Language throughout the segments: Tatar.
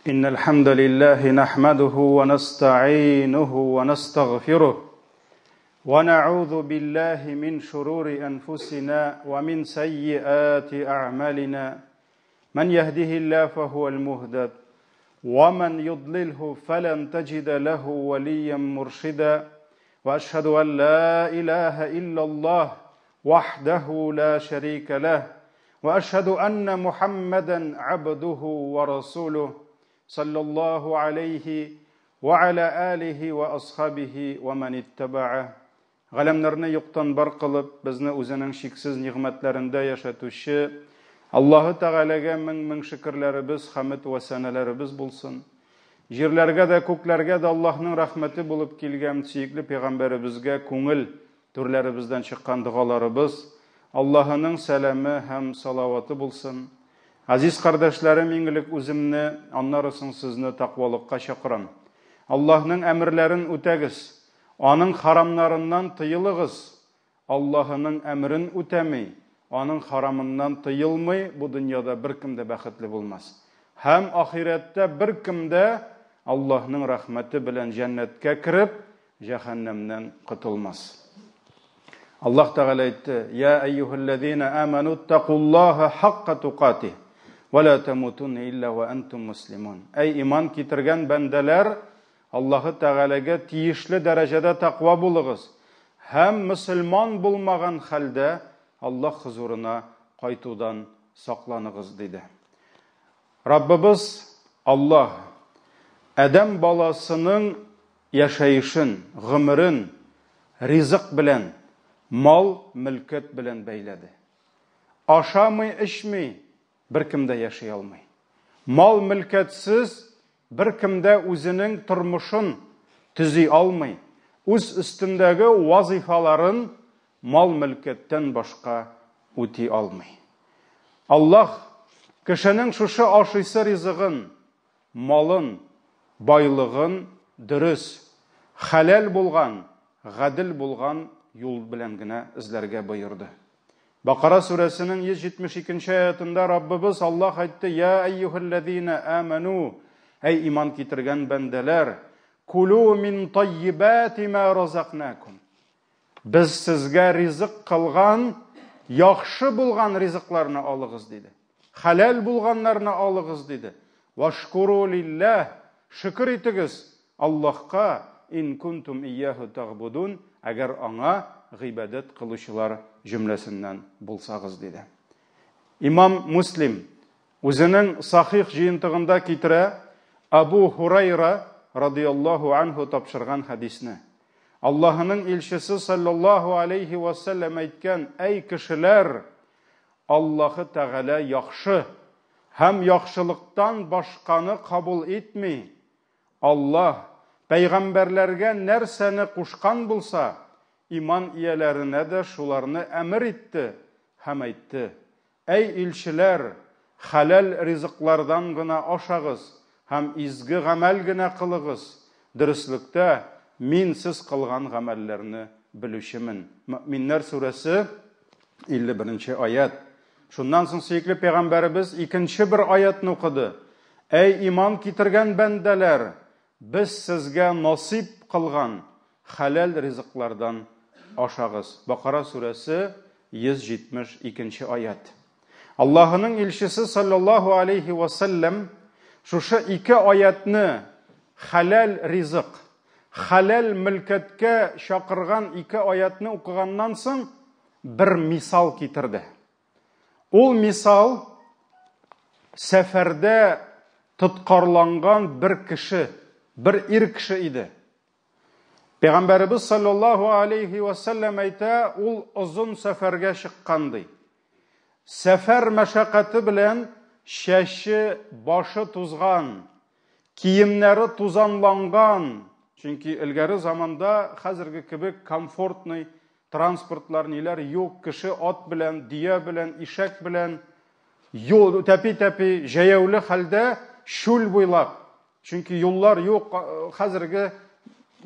إن الحمد لله نحمده ونستعينه ونستغفره ونعوذ بالله من شرور أنفسنا ومن سيئات أعمالنا من يهده الله فهو المهتد ومن يضلله فلن تجد له وليا مرشدا وأشهد أن لا إله إلا الله وحده لا شريك له وأشهد أن محمدا عبده ورسوله صلى الله عليه وعلى آله وأصحابه ومن اتبعه Галәмнәрне юктан бар кылып, безне үзенең чиксез нигъмәтләрендә яшәтүче Аллаһы Тәгаләгә мең-мең шөкерләребез, хәмед вә сәнәләребез булсын. Җирләргә дә, күкләргә дә Аллаһның рәхмәте булып килгән сөекле пәйгамбәребезгә күңел түрләребездән чыккан догаларыбыз, Аллаһының сәламе һәм салаваты булсын. Газиз кардәшләрем, иң элек үземне, аннары соң сезне тәкъвалыкка чакырам. Аллаһның әмерләрен үтәгез, Аның харамнарыннан тыелыгыз. Аллаһының әмерен үтәми, Аның харамыннан тыелмый бу дөньяда беркем дә бәхетле булмас. Һәм ахирәттә беркем дә Аллаһның рәхмәте белән җәннәткә кереп, җәһәннәмнән котылмас. Аллаһ Тәгалә әйтте: "Я әйюһәлләзина аману тақуллаһа хакка тукатих ва ла тамутунна илля ва антум муслимун." Әй иман китергән бәндәләр, Аллаһы Тәгаләгә тиешле дәрәҗәдә тәкъва булыгыз һәм мөселман булмаган хәлдә Аллаһ хозурына кайтудан сакланыгыз, диде. Раббыбыз Аллаһ адәм баласының яшәешен, гомерен ризык белән, мал-мөлкәт белән бәйләде. Ашамый, эчми беркем дә яши алмый. Мал-мөлкәтсез беркем дә үзенең тормышын төзи алмый, үз өстендәге вазыйфаларын мал-мөлкәттән башка үти алмый. Аллаһ кешенең шушы ашыйсы ризыгын, малын, байлыгын дөрес, хәләл булган, гадел булган юл белән генә эзләргә боерды. Бакара сүрәсенең 172 нче аятында Раббыбыз Аллаһ әйтте: "Я әйюһәлләзина аману, әй иман китергән бәндәләр, кулу мин таййибати ма разакнакум." Без сезгә ризык кылган яхшы булган ризыкларны алыгыз, диде. Хәләл булганнарны алыгыз, диде. Вашкуру лилләһ, шөкер итегез Аллаһка, ин кунтум ияһу тагбудун, әгәр аңа гыйбадәт кылучылар җөмләсеннән булсагыз, диде. Имам Муслим үзенең Сахих җыентыгында китерә Абу Һурайра радияллаһу анһу тапшырган хәдисне. Аллаһының илчесе саллаллаһу алейхи ва сәлләм әйткән: "Әй кешеләр, Аллаһы Тәгалә яхшы һәм яхшылыктан башканы кабул итми. Аллаһ пәйгамбәрләргә нәрсәне кушкан булса, иман ияләренә дә шуларны әмер итте һәм әйтте, Әй илчеләр, хәләл ризыклардан гына ашагыз һәм изге гамәл генә кылыгыз, дөреслектә, Мин сез кылган гамәлләрне белүчемен. Мөэминнәр сүрәсе, 51 нче аять. Шуннан соң сөекле пәйгамбәребез икенче бер аятны укыды. Әй иман китергән бәндәләр, без сезгә насыйп кылган хәләл ризыклардан ашагыз. Бакара сүрәсе, 172 нче аять. Аллаһының илчесе саллаллаһу алейхи ва сәлләм шушы ике аятны хәләл ризык, хәләл мөлкәткә чакырган ике аятны укыганнан соң бер мисал китерде. Ул мисал сәфәрдә тоткарланган бер кеше, бер ир кеше иде. Пәйгамбәребез саллаллаһу алейхи ва саллям әйтә, ул озын сәфәргә чыккан ди. Сәфәр мәшәкате белән чәче, башы тузган, киемнәре тузанланган. Чөнки элгәре заманда хәзерге кебек комфортный Транспортлар, ниләр юк, кеше ат белән, дөя белән, ишәк белән юл тәпи-тәпи, җәяүле хәлдә чүл буйлап. Чөнки юллар юк, хәзерге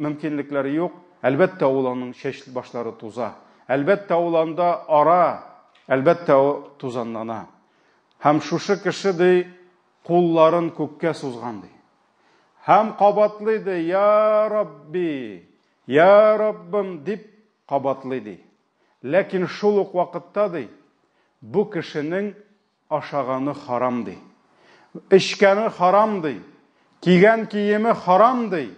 мөмкинлекләр юк. Әлбәттә, ул аның чәч башлары туза. Әлбәттә, ул анда ара, әлбәттә, ул тузанлана. Һәм шушы кеше ди, кулларын күккә сузган ди. Һәм кабатлый ди, Я Рабби, Я Раббым дип кабатлый ди. Ләкин шул ук вакытта ди, бу кешенең ашаганы харам ди. Эчкәне харам ди. Кигән киеме харам ди.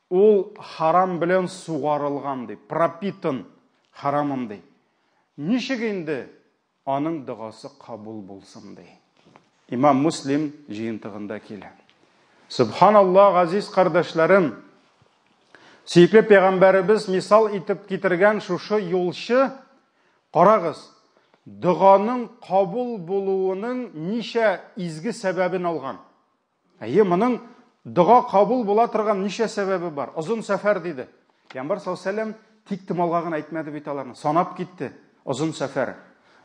Ул харам белән сугарылган ди, пропитан харамом ди. Ничек инде аның догасы кабул булсын ди. Имам Муслим җыентыгында килә. Субханаллах, газиз кардәшләрем, сөекле пәйгамбәребез мисал итеп китергән шушы юлчы, карагыз, доганың кабул булуының ничә изге сәбәбен алган. Әйе, моның дога кабул була торган ничә сәбәбе бар. Озын сәфәр диде. Пәйгамбәр саллаллаһу алейһи тик томалга гына әйтмәде бит аларны. Санап китте. Озын сәфәр.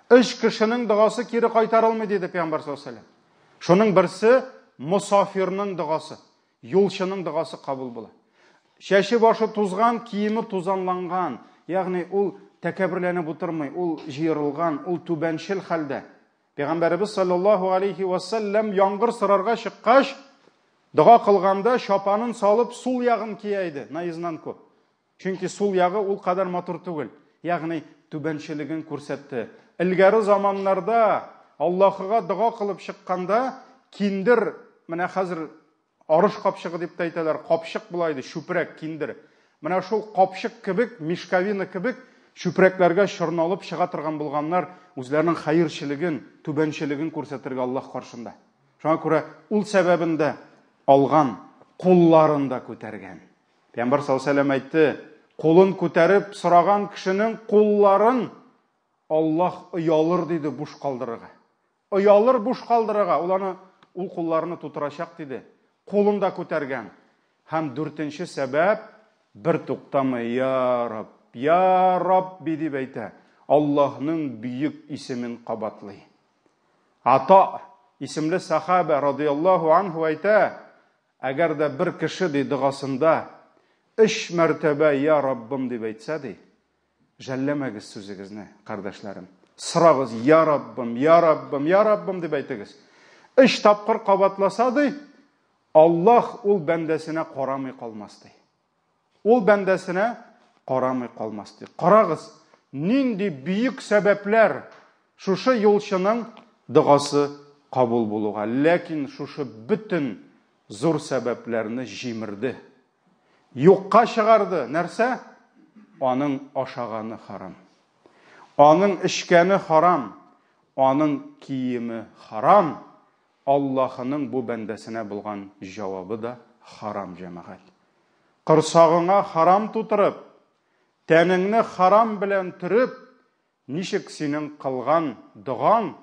Өч кешенең догасы кире кайтарылмый диде Пәйгамбәр саллаллаһу алейһи. Шуның берсе мосафирның догасы. Юлчының догасы кабул була. Чәче башы тузган, киеме тузанланган. Ягъни ул тәкәбберләнеп утырмый, ул җыерылган, ул түбәнчел хәлдә. Пәйгамбәребез саллаллаһу алейхи ва саллям яңгыр сорарга чыккач, дога кылганда чапанын салып сул ягын кия иде, наизнанку. Чөнки сул ягы ул кадәр матур түгел. Ягъни түбәнчелеген күрсәтте. Элгәре заманнарда Аллаһыга дога кылып чыкканда киндер, менә хәзер Арыш капчыгы дип тә әйтәләр, капчык була иде, чүпрәк, киндер. Менә шул капчык кебек, мешковина кебек чүпрәкләргә чорналып чыга торган булганнар, үзләренең хәерчелеген, түбәнчелеген күрсәтергә Аллаһ каршында. Шуңа күрә ул сәбәбен дә алган, кулларын да күтәргән. Пәйгамбәр саллаллаһу алейһи ва сәлләм әйтте, кулын күтәреп сораган кешенең кулларын Аллаһ оялыр диде буш калдырырга. Оялыр буш калдырырга, ул аны ул кулларны тутырачак диде. Кулын да күтәргән. Һәм дүртенче сәбәп, бер туктамый, Я Рабб, Я Рабби дип әйтә. Аллаһның бөек исемен кабатлый. Ата исемле сахаба радияллаһу анһу әйтә, әгәр дә бер кеше ди догасында өч мәртәбә Я Раббым дип әйтсә ди, Жәлләмәгез сүзегезне, кардәшләрем. Сорагыз, Я Раббым, Я Раббым, Я Раббым дип әйтегез. Өч тапкыр кабатласа ди, Аллаһ ул бәндәсенә карамый калмас ди. Ул бәндәсенә карамый калмас ди. Карагыз, нинди бөек сәбәпләр шушы юлчының догасы кабул булуга. Ләкин шушы бөтен зур сәбәпләрне җимерде. Юкка чыгарды. Нәрсә? Аның ашаганы харам. Аның эчкәне харам. Аның киеме харам. Аллаһының бу бәндәсенә булган җавабы да харам, җәмәгать. Корсагыңа харам тутырып, тәнеңне харам белән төреп, ничек синең кылган догаң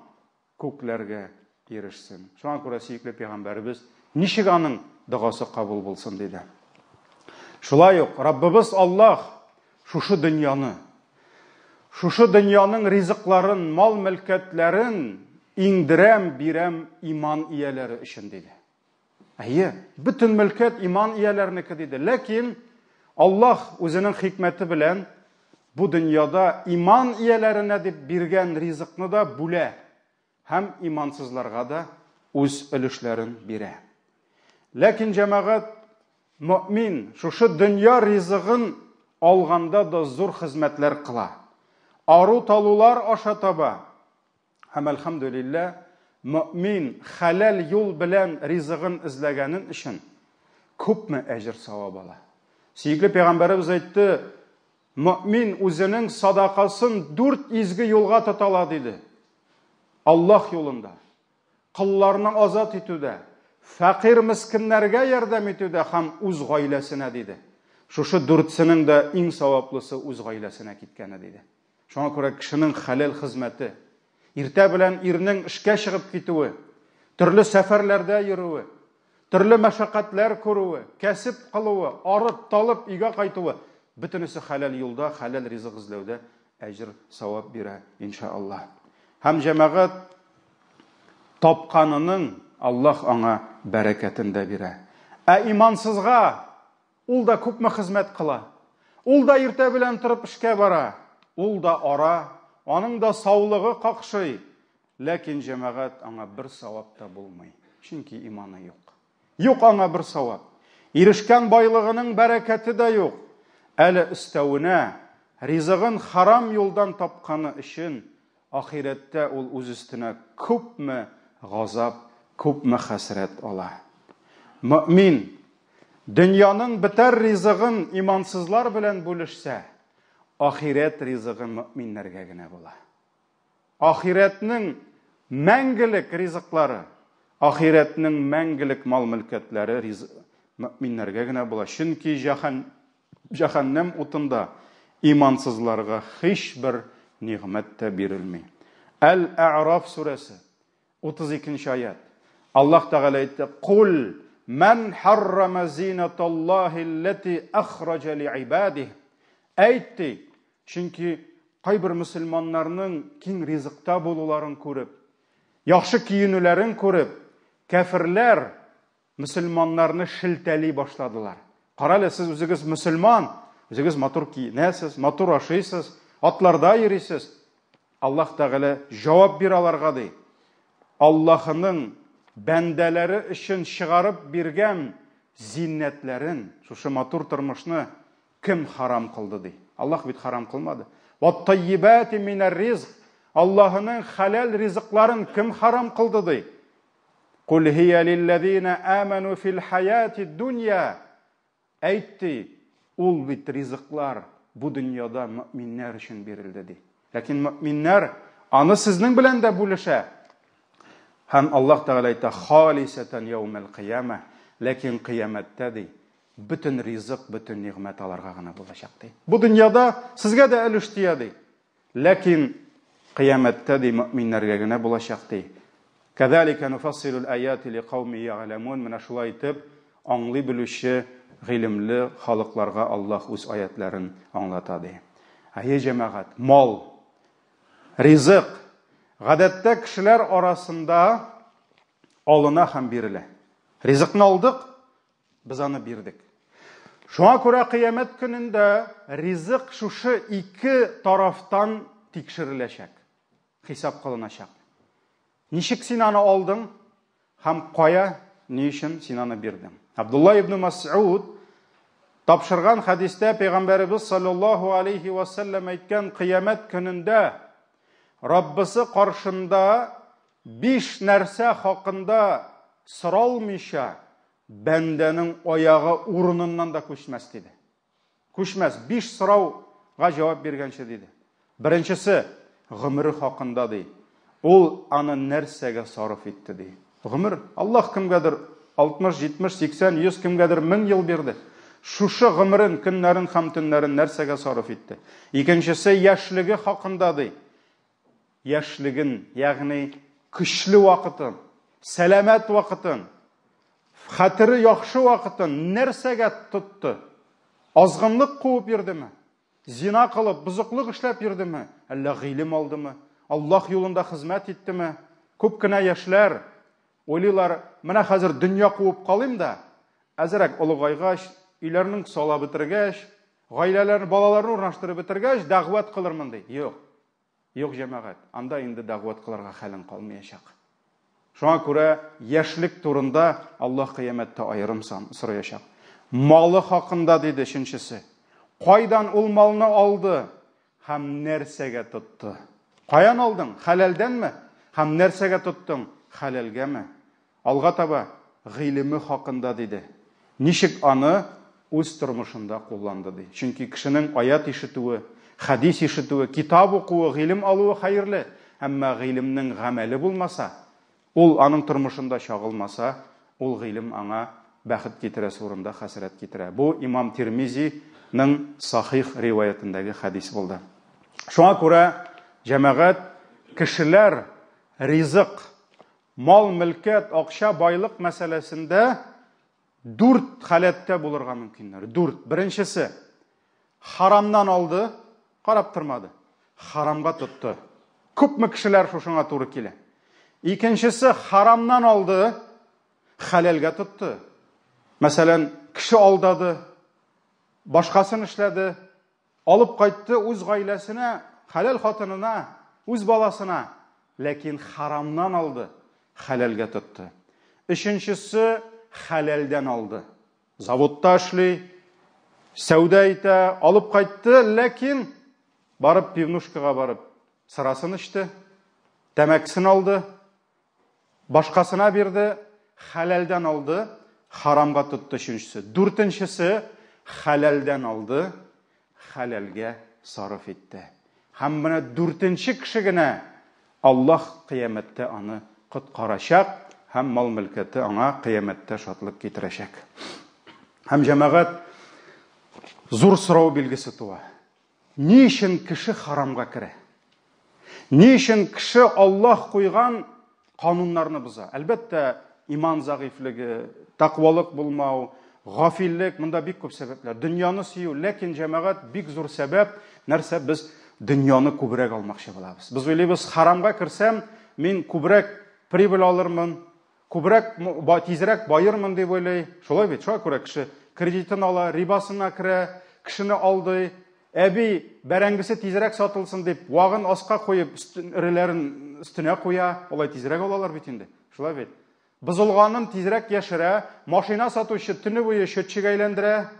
күкләргә ирешсен. Шуңа күрә сөекле пәйгамбәребез ничек аның догасы кабул булсын диде. Шулай ук Раббыбыз Аллаһ шушы дөньяны, шушы дөньяның ризыкларын, мал-мөлкәтләрен иңдерәм, бирәм иман ияләре өчен диде. Әйе, бөтен мөлкәт иман ияләренеке диде. Ләкин Аллаһ үзенең хикмәте белән бу дөньяда иман ияләренә дип биргән ризыкны да бүлә һәм имансызларга да үз өлешләрен бирә. Ләкин җәмәгать мөмин шушы дөнья ризыгын алганда да зур хезмәтләр кыла. Ару-талулар аша таба. Һәм әлхәмдүлиллә, мөэмин хәләл юл белән ризыгын эзләгәнен өчен күпме әҗер-савап ала. Сөекле пәйгамбәребез әйтте, мөэмин үзенең садакасын дүрт изге юлга тотала, диде. Аллаһ юлында, колларны азат итүдә, фәкыйрь мескеннәргә ярдәм итүдә һәм үз гаиләсенә, диде. Шушы дүртсенең дә иң саваплысы үз гаиләсенә киткәне, диде. Шуңа күрә кешенең хәләл хезмәте, иртә белән ирнең эшкә чыгып китүе, төрле сәфәрләрдә йөрүе, төрле мәшәкатьләр күрүе, кәсеп кылуы, арып, талып өйгә кайтуы, бөтенесе хәләл юлда, хәләл ризык эзләүдә әҗер, савап бирә, иншааллаһ. Һәм җәмәгать тапканының Аллаһ аңа бәрәкәтен дә бирә. Ә имансызга Ул да күпме хезмәт кыла. Ул да иртә белән торып эшкә бара. Ул да ара, аның да саулыгы какшый. Ләкин җәмәгать аңа бер савап та булмый. Чөнки иманы юк. Юк аңа бер савап. Ирешкән байлыгының бәрәкәте дә юк. Әле өстәвенә, ризыгын харам юлдан тапканы өчен, ахирәттә ул үз өстенә күпме газап, күпме хәсрәт ала. Мөэмин, дөньяның бетәр ризыгын имансызлар белән бүлешсә, ахирәт ризыгы мөэминнәргә генә була. Ахирәтнең мәңгелек ризыклары, ахирәтнең мәңгелек мал-мөлкәтләре мөэминнәргә генә була. Чөнки җәһәннәм утында имансызларга һичбер нигъмәт тә бирелми. Әл-Әгъраф сүрәсе, 32 нче аять. Аллаһ Тәгалә әйтте: "Кул ман харрама зинаталлаһи аллати ахраҗа лиибадиһ". Әйт ди, чөнки кайбер мөселманнарның киң ризыкта булуларын күреп, яхшы киенүләрен күреп, кәферләр мөселманнарны шелтәли башладылар. Карале, сез үзегез мөселман, үзегез матур киенәсез, матур ашыйсыз, атларда йөрисез. Аллаһ Тәгалә җавап бир аларга ди. Аллаһының бәндәләре өчен чыгарып биргән зиннәтләрен, шушы матур тормышны кем харам кылды ди. Аллаһ бит харам кылмады. Ват-таййибати минәр ризк. Аллаһының хәләл ризыкларын кем харам кылды ди. Кул һия лилләзина аману фил хаяти дунья. Әйт ди, ул бит ризыклар бу дөньяда мөэминнәр өчен бирелде ди. Ләкин мөэминнәр аны сезнең белән дә бүлешә. Һәм Аллаһ Тәгалә әйтә, халисәтән яумәл кыяма, ләкин кыямәттә ди, бөтен ризык, бөтен нигъмәт аларга гына булачак ди. Бу дөньяда сезгә дә өлеш тия ди. Ләкин кыямәттә ди мөэминнәргә генә булачак ди. Кәзалика нуфассилул аяти ликауми ягъламун. Менә шулай итеп аңлый белүче гыйлемле халыкларга Аллаһ үз аятларын аңлата ди. Әйе, җәмәгать, мал, ризык гадәттә кешеләр арасында алына һәм бирелә. Ризыкны алдык, Без аны бирдек. Шуңа күрә кыямәт көнендә ризык шушы ике тарафтан тикшереләчәк, хисап кылыначак. Ничек син аны алдың һәм кая, ни өчен син аны бирдең? Абдулла ибн Мас'уд тапшырган хәдистә пәйгамбәребез саллаллаһу алейхи ва саллям әйткән кыямәт көнендә Раббысы каршында биш нәрсә хакында соралмыйча бәндәнең аягы урыныннан да күчмәс, диде. Күчмәс, биш сорауга җавап биргәнче, диде. Беренчесе, гомере хакында, ди. Ул аны нәрсәгә сарыф итте, ди. Гомер, Аллаһ кемгәдер 60, 70, 80, 100, кемгәдер 1000 ел бирде. Шушы гомерен, көннәрен һәм төннәрен нәрсәгә сарыф итте? Икенчесе, яшьлеге хакында, ди. Яшьлеген, ягъни көчле вакытын, сәламәт вакытын, хәтере яхшы вакытын нәрсәгә тотты? Азгынлык куып йөрдеме? Зина кылып, бозыклык эшләп йөрдеме? Әллә гыйлем алдымы? Аллаһ юлында хезмәт иттеме? Күп кенә яшьләр уйлыйлар, менә хәзер дөнья куып калыйм да, әзрәк олыгайгач, өйләрнең сала бетергәч, гаиләләрен, балаларны урнаштырып бетергәч, дәгъват кылырмын ди. Юк. Юк, җәмәгать, анда инде дәгъват кылырга хәлең калмаячак. Шуңа күрә яшьлек турында Аллаһ кыямәттә аерым сораячак. Малы хакында, диде өченчесе. Кайдан ул малны алды һәм нәрсәгә тотты? Каян алдың? Хәләлдәнме? Һәм нәрсәгә тоттың? Хәләлгәме? Алга таба, гыйлеме хакында, диде. Ничек аны үз тормышында кулланды, ди. Чөнки кешенең аять ишетүе, хәдис ишетүе, китап укуы, гыйлем алуы хәерле, әмма гыйлемнең гамәле булмаса, ул аның тормышында чагылмаса, ул гыйлем аңа бәхет китерәсе урында хәсрәт китерә. Бу имам Тирмизиның сахих риваятендәге хәдис булды. Шуңа күрә, җәмәгать, кешеләр ризык, Мал-мөлкәт, акча, байлык мәсьәләсендә дүрт халәттә булырга мөмкиннәр. Дүрт. Беренчесе, харамнан алды, карап тормады. Харамга тотты. Күпме кешеләр шушыңа туры килә. Икенчесе, харамнан алды, хәләлгә тотты. Мәсәлән, кеше алдады, башкасын эшләде, Алып кайтты үз гаиләсенә, хәләл хатынына, үз баласына, ләкин харамнан алды, хәләлгә тотты. Өченчесе хәләлдән алды. Заводта эшли, сәүдә итә, алып кайтты, ләкин барып пивнушкага барып сырасын эчте, тәмәкесен алды, башкасына бирде, хәләлдән алды, харамга тотты өченчесе. Дүртенчесе хәләлдән алды, хәләлгә сарыф итте. Һәм менә дүртенче кеше генә Аллаһ кыямәттә аны коткарачак һәм мал-мөлкәте аңа кыямәттә шатлык китерәчәк. Һәм җәмәгать зур сорау билгесе туа. Ни өчен кеше харамга керә? Ни өчен кеше Аллаһ куйган кануннарны боза? Әлбәттә, иман зәгыйфьлеге, тәкъвалык булмау, гафиллек, монда бик күп сәбәпләр. Дөньяны сөю, ләкин җәмәгать бик зур сәбәп, нәрсә без дөньяны күбрәк алмакчы булабыз. Без уйлыйбыз, харамга керсәм, мин күбрәк прибыль алырмын, күбрәк тизрәк баермын дип уйлый. Шулай бит, шуңа күрә кеше кредитын ала, рибасына керә, кешене алдый. Әби бәрәңгесе тизрәк сатылсын дип, вагын аска куеп, эреләрен өстенә куя. Алай тизрәк алалар бит инде. Шулай бит. Бозылганын тизрәк яшерә, машина сатучы төне буе счетчик әйләндерә.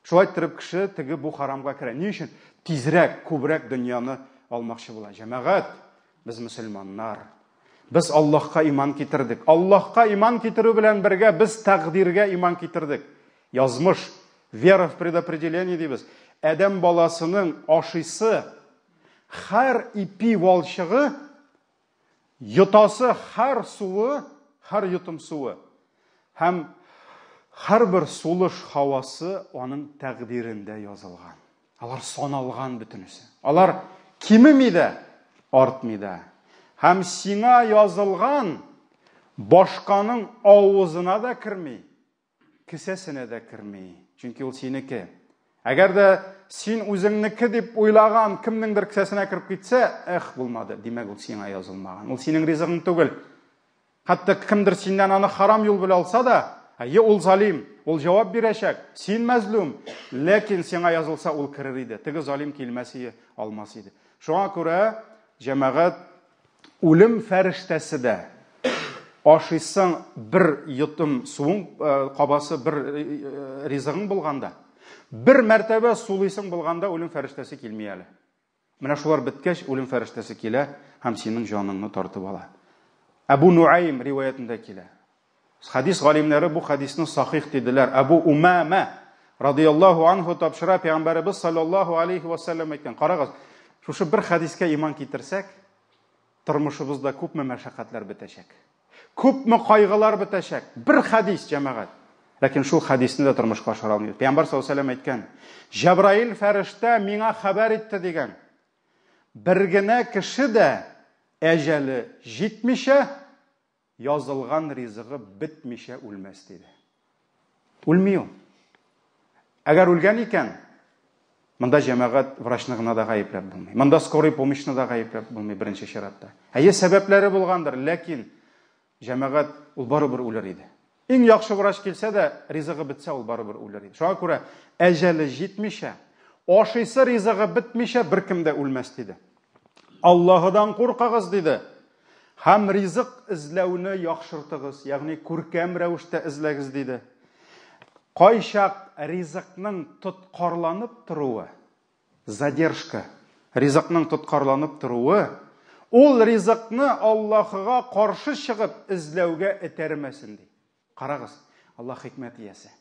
Шулай иттереп кеше теге бу харамга керә. Ни өчен? Тизрәк, күбрәк дөньяны алмакчы була. Җәмәгать, без мөселманнар. Без Аллаһка иман китердек. Аллаһка иман китерү белән бергә без тәкъдиргә иман китердек. Язмыш, вера в предопределение дибез. Адәм баласының ашыйсы һәр ипи валчыгы Йотасы һәр суы, һәр йотым суы һәм һәрбер сулыш һавасы аның тәкъдирендә язылган. Алар саналган бөтенесе. Алар кимеми дә, артмый да. Һәм сиңа язылган башканың авызына да керми, кесәсенә дә керми, чөнки ул синеке. Әгәр дә син үзеңнеке дип уйлаган кемнеңдер кесәсенә кереп китсә, эх, булмады, димәк, ул сиңа язылмаган. Ул синең ризыгың түгел. Хәтта кемдер синнән аны харам юл белән алса да, әйе, ул залим, ул җавап бирәчәк, син мәзлүм, ләкин сиңа язылса, ул керер иде. Теге залим килмәс иде, алмас иде. Шуңа күрә, җәмәгать, Үлем фәрештәсе дә ашыйсың бер йотым суың э, кабасы бер э, э, ризыгың булганда, бер мәртәбә сулыйсың булганда үлем фәрештәсе килми әле. Менә шулар беткәч, үлем фәрештәсе килә һәм синең җаныңны тартып ала. Әбу Нуайм риваятендә килә. Хадис галимнәре бу хадисне сахих диделәр. Әбу Умама радияллаһу анху тапшыра пәйгамбәребез саллаллаһу алейхи ва саллям әйткән. Карагыз, шушы бер хадискә иман китерсәк, тормышыбызда күпме мәшәкатьләр бетәчәк. Күпме кайгылар бетәчәк. Бер хадис, җәмәгать. Ләкин шул хадисне дә тормышка ашыра алмыйбыз. Пәйгамбәр саллаллаһу алейхи ва әйткән: "Җәбраил фәрештә миңа хәбәр итте дигән. Бер генә кеше дә әҗәле җитмичә Язылган ризыгы бетмичә үлмәс, диде. Үлми ул. Әгәр үлгән икән, монда җәмәгать врачны гына да гаепләп булмый. Монда скорый помощьны да гаепләп булмый беренче чиратта. Әйе, сәбәпләре булгандыр, ләкин җәмәгать ул барыбер үлер иде. Иң яхшы врач килсә дә, ризыгы бетсә, ул барыбер үлер иде. Шуңа күрә әҗәле җитмичә, ашыйсы ризыгы бетмичә беркем дә үлмәс, диде. Аллаһыдан куркыгыз, диде. Һәм ризык эзләүне яхшыртыгыз, ягъни күркәм рәвештә эзләгез, диде. Кайчак ризыкның тоткарланып торуы, задержка, ризыкның тоткарланып торуы, ул ризыкны Аллаһыга каршы чыгып эзләүгә этәрмәсен, ди. Карагыз, Аллаһ хикмәт иясе.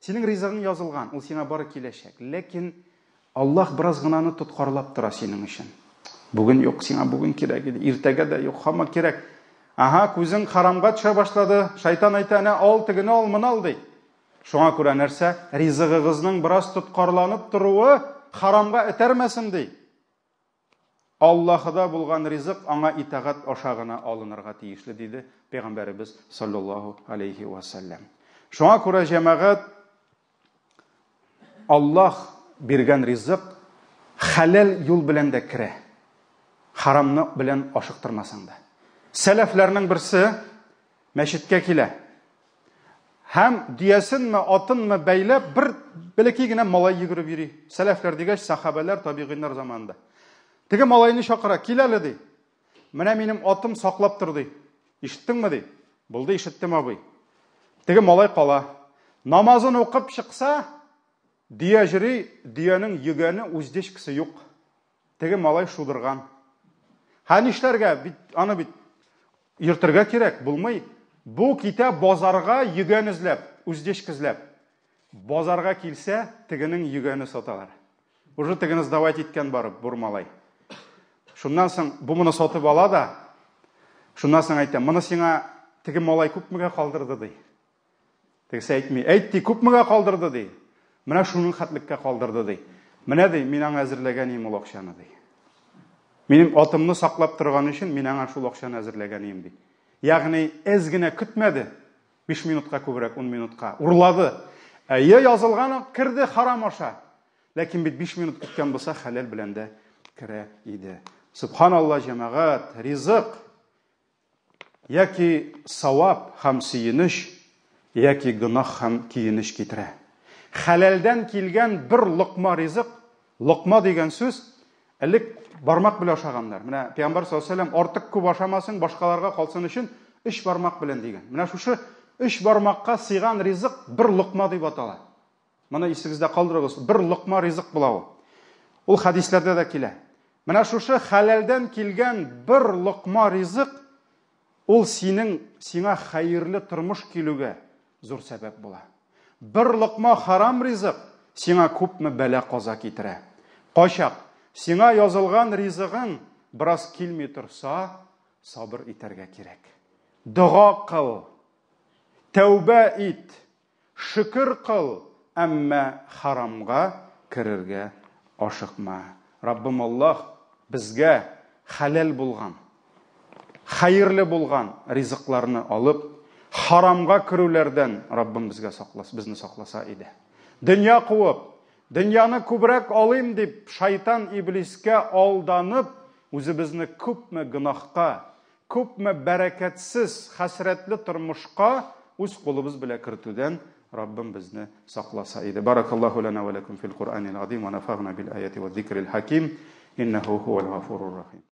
Синең ризыгың язылган, ул сиңа бары киләчәк. Ләкин Аллаһ бераз гынаны тоткарлап тора синең өчен. Бүген юк, сиңа бүген кирәк иде, иртәгә дә юк, һаман кирәк. Ага, күзең харамга төшә башлады. Шайтан әйтә, әнә ал, тегене ал, моны ал ди. Шуңа күрә нәрсә? Ризыгыгызның бераз тоткарланып торуы харамга этәрмәсен ди. Аллаһыда булган ризык аңа итагать аша гына алынырга тиешле, диде Пәйгамбәребез саллаллаһу алейхи ва сәлләм. Шуңа күрә җәмәгать Аллаһ биргән ризык хәләл юл белән дә керә. Харамны белән ашыктырмасаң да. Сәләфләрнең берсе мәчеткә килә. Һәм дөясенме, атынмы бәйләп, бер бәләкәй генә малай йөгереп йөри. Сәләфләр дигәч, сахабәләр, табигыйннар заманында. Теге малайны чакыра, кил әле, ди. Менә минем атым саклап тор, ди. Ишеттеңме, ди. Булды, ишеттем, абый. Теге малай кала. Намазын укып чыкса, дөя җөри, дөянең йөгәне, уздечкасы юк. Теге малай шудырган. Һә нишләргә? Бит аны бит йөртергә кирәк, булмый. Бу китә базарга йөгән эзләп, уздечка эзләп. Базарга килсә, тегенең йөгәне саталар. Уже тегене сдавать иткән барып, бур малай. Шуннан соң бу моны сатып ала да, шуннан соң әйтә, моны сиңа теге малай күпмегә калдырды, ди. Тегесе әйтми, әйт, ди, күпмегә калдырды, ди. Менә шуның хәтлеккә калдырды, ди. Менә, ди, мин аңа әзерләгән идем ул акчаны, ди. Минем атымны саклап торган өчен мин аңа шул акчаны әзерләгән идем, ди. Ягъни әз генә көтмәде, 5 минутка күбрәк, 10 минутка. Урлады. Әйе, язылган керде харам аша. Ләкин бит 5 минут көткән булса, хәләл белән дә керә иде. Субханалла, җәмәгать, ризык яки савап һәм сөенеч, яки гөнаһ һәм көенеч китерә. Хәләлдән килгән бер локма ризык, локма дигән сүз, элек бармак белән ашаганнар. Менә Пәйгамбәр саллаллаһу алейһи ва артык күп ашамасын, башкаларга калсын өчен өч бармак белән дигән. Менә шушы өч бармакка сыйган ризык бер локма дип атала. Моны исегездә калдырыгыз, бер локма ризык була ул. Ул хәдисләрдә дә килә. Менә шушы хәләлдән килгән бер локма ризык ул синең сиңа хәерле тормыш килүгә зур сәбәп була. Бер локма харам ризык сиңа күпме бәла-каза китерә. Кайчак сиңа язылган ризыгың бераз килми торса, сабыр итәргә кирәк. Дога кыл, тәүбә ит, Шөкер кыл, әмма харамга керергә ашыкма. Раббым Аллаһ безгә хәләл булган, хәерле булган ризыкларны алып, харамга керүләрдән Раббым безгә саклас, безне сакласа иде. Дөнья куып, дөньяны күбрәк алыйм дип, шайтан иблискә алданып, үзебезне күпме гөнаһка, Күпме бәрәкәтсез, хәсрәтле тормышка үз кулыбыз белә кертүдән Раббым безне сакласа иде. Баракаллаһу лана ва лакум фил Куръанил азим ва нафагна бил аяти ва зикрил хаким. Иннаху хувал гафурур рахим.